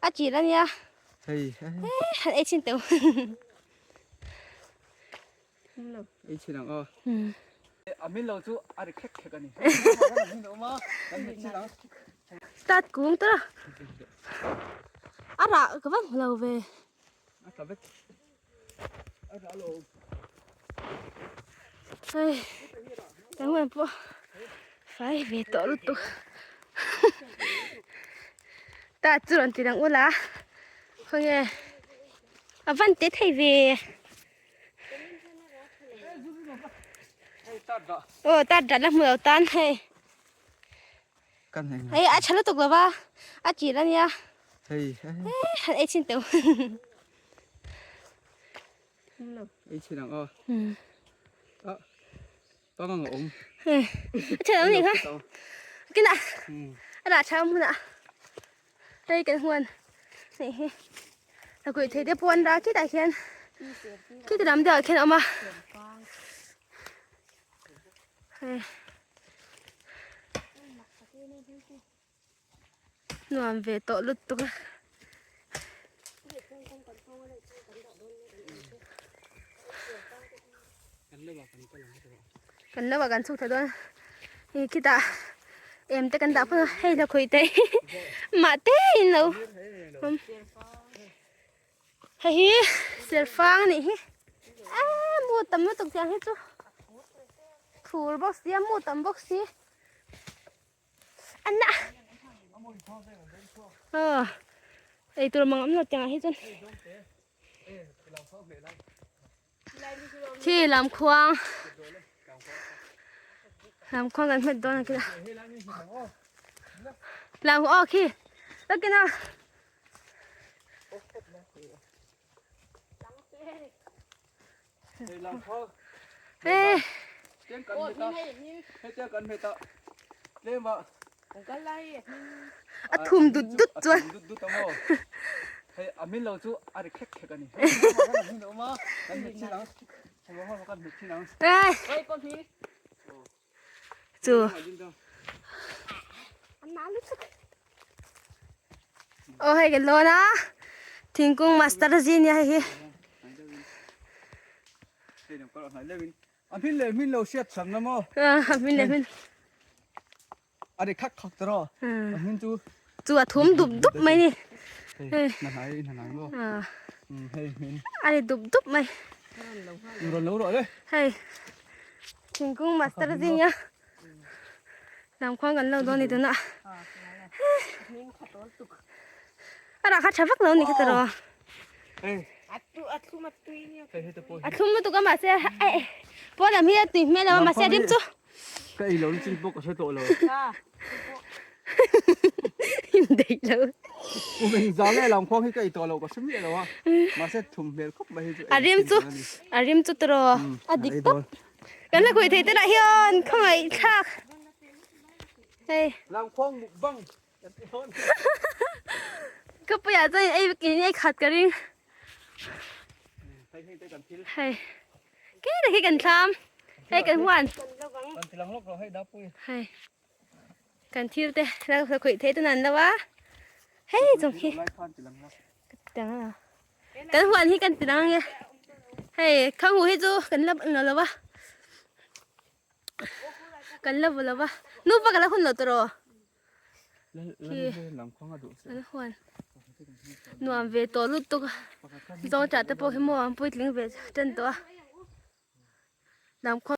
A chil ania. Hei han ei chin teuh. Ei chin ang aw. A min lo chu a ri khek khek ani. Start kung tara. A rah ka van hmu lo ve. A tla vek. A rah lo. Hei kan huan pawh fai ve tawh lutuk. Ta chu rawn ti dang ula khawnge a van te thei ve. Aw tat dat la hmu lo tan hei. Hei a tha lutuk lo va a chil ania. Hei han ei chin teuh. Ei chin ang aw. A pang ang a awm. Hei a tha lo ni kha. Kina a dah tha hmunah hei kan huan hei hi a kuih thei te pawh an dah khitah khian khiti lam deuhah khian a awm a hei nuam ve tawh lutuk a. Kan lo ah kan chhuk thla dawn hei khitah em te kan dah phawt a hei la khawih te mah te in lo awm hei hi serfang a nih hi eee mu tam lutuk tiang hi chu thur bawk si a mu tam bawk si. Anna Aw ei tur mang awm lo tiangah hi chuan khi lam khuang lam khuang kan hmet dawn a kila lam aw khi takina Ê. A thum dut dut chuan. Ê. Chu. Aw hei kan lawn a thingkung master zi nia hei hi. A hmin leh hmin lo hriat cham na maw? A hmin leh hmin. A ri khak khak ta ro. A hmin chu. Chu a thum dup dup mai ni. Hei na hnai na hnai maw? Hei hmin. A ri dup dup mai. Rawn lo rawh le. Hei thingkung master zi nia. Lam khuang kan lo dawn ni tunah. A rah kha tha vak lo ni kha taraw. A thlum lutuk a mahse pawn lam hi a tui hmel lo a mahse a rim chu. Ka ei lo chin pawh ka hre tawh lo. Indaih lo. Kum engzah nge lam khuang hi ka ei tawh lo ka hre miah lo a. Mahse thum hmel khawp mai hi chu. A rim chu a rim chu taraw a dik tawp. Kan la khuih thei te lah hian khawngaih thlak hei. Lamkhuang mukbang kan ti dawn. Ka puiah chuan in ei in ei khat ka ring. Hei hei te kan thil. Hei. Ke te khi kan thlam. Hei kan huan. Kan tilang lawk lo hei da pui. Hei. Kan thil te la khuih thei te nan lo a. Hei chung hi. Kan huan hi kan ti dang ange. Hei khang hu hi chu kan la lo lo va. Kan la vu lo va. Nupa ka la hun lo tawh. Khi kan huan nuam ve tawh lutuk a. Zawng chah te pawh hi maw an puitling ve tan tawh a. Lam khaw.